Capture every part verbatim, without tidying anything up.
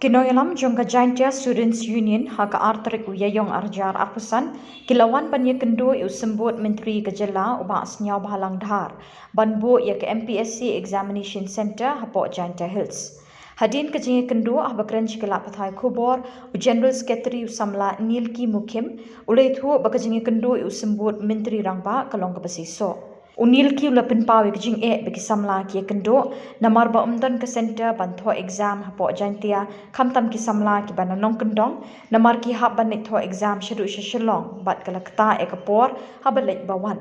Ki nongïalam jong ka Jaintia Students Union ha ka ar tarik u Ïaiong ar hajar arphew san ki la wan ban ïakynduh ïa u Symbud Myntri ka jylla u Bah Sniawbhalang Dhar ban buh ïa ka M P S C Examination Centre hapoh Jaintia Hills. Hadien ka jingïakynduh, haba kren sha ki lad pathai khubor, u General Secretary u samla Nilki Mukhim u la ïathuh ba ka jingïakynduh ïa u Symbud Myntri Rangbah ka long kaba seisoh. U Nilki u la pynpaw ïa ka jingeh ba ki samla ki ïakynduh namar ba ym don ka centre ban thoh exam hapoh Jaintia, khamtam ki samla kiba na nongkyndong, namar ki hap ban leit thoh exam shaduh sha Shillong bad ka la ktah ïa ka por haba leit ba wan.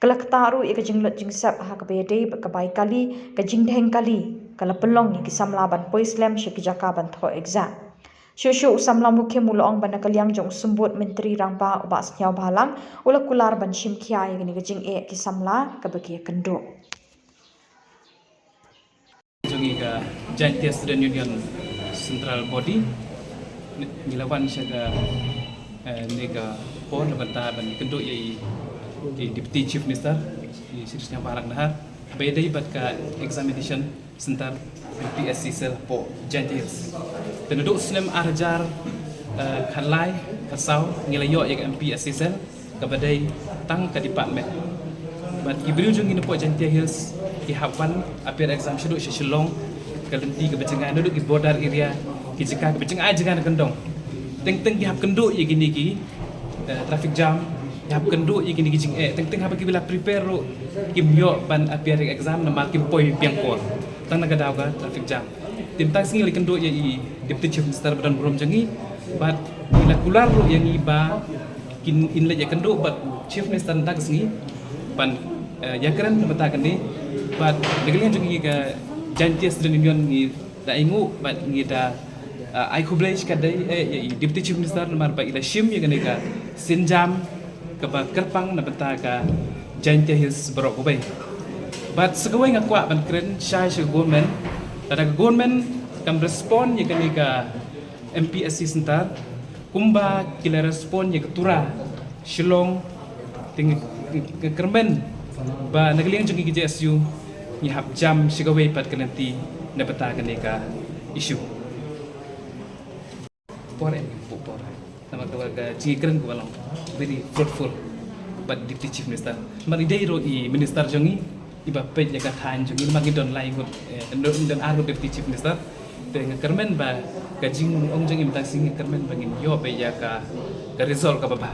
Ka la ktah ruh ïa ka jinglut jingsep ha kaba ïadei bad ka bai kali, ka jingdheng kali, ka la pynlong ïa ki samla ban poi slem sha ki jaka ban thoh exam. Shuh shuh u samla Mukhim u la ong ba na ka liang jong u Symbud Myntri Rangbah u Bah Sniawbhalang u la kular ban shim khia ïa kane ka jingeh ki samla kaba ki ïakynduh. Jong ngi ka Jaintia Student Union Central Body, ngi la wan sha ka, eh, ne ka por na bynta ban kynduh ïa i, i Deputy Chief Minister, i Shri Sniawbhalang Dhar, ba ïadei bad ka examination centre M P S C cell hapoh Jaintia Hills. Te naduh snem ar hajar, eh, khatlai, khatsaw, ngi la ïoh ïa ka M P S C cell kaba dei tang ka department. Bad ki briew jong ngi napoh Jaintia Hills ki hap wan appear exam shaduh sha Shillong, ka lynti kaba jngai, naduh ki border area, ki jaka kaba jngai jngai na kyndong. Teng teng ki hap kynduh ïa kine ki, eh, traffic jam, ki hap kynduh ïa kine ki jingeh. Teng teng haba ki ba la prepare ruh kim ïoh ban appear ïa ka exam namar kim poi biang por tang na ka daw ka traffic jam. Te mynta ka sngi la kynduh ïa i Deputy Chief Minister ba don burom jong ngi, bad i la kular ruh ïa ngi ba kin, in leit ïakynduh bad u Chief Minister mynta ka sngi ban, eh, ïakren na ka bynta kane. Bad na ka liang jong ngi ka Jaintia Student Union ngi da ainguh bad ngi da, eh, ai khublei shikatdei, eh, ïa i Deputy Chief Minister namar ba i la shim ïa kane ka sienjam kaba kyrpang na ka bynta ka Jaintia Hills baroh kawei. Bad sa kawei nga kwah ban kren shai sha ka government, lada ka government kam respond ïa kane ka M P S C centre kumba ki la respond ïa ka Tura, Shillong, te nga, nga kyrmen ba na ka liang jong ngi ka J S U ngi hap jam sha kawei pat ka lynti na ka bynta kane ka issue. Por eh, por, por. Namar ka, ka jingkren ka ba long very fruitful bad Deputy Chief Minister. Namar i dei ruh i Minister jong ngi i ba peit ïa ka thaiñ jong ngi, namar ngi don lai ngut, eh, ngi don ar ngut Deputy Chief Minister. Te nga kyrmen ba ka jingong jong i mynta ka sngi nga kyrmen ba ngin ïoh beit ïa ka, ka result kaba bha.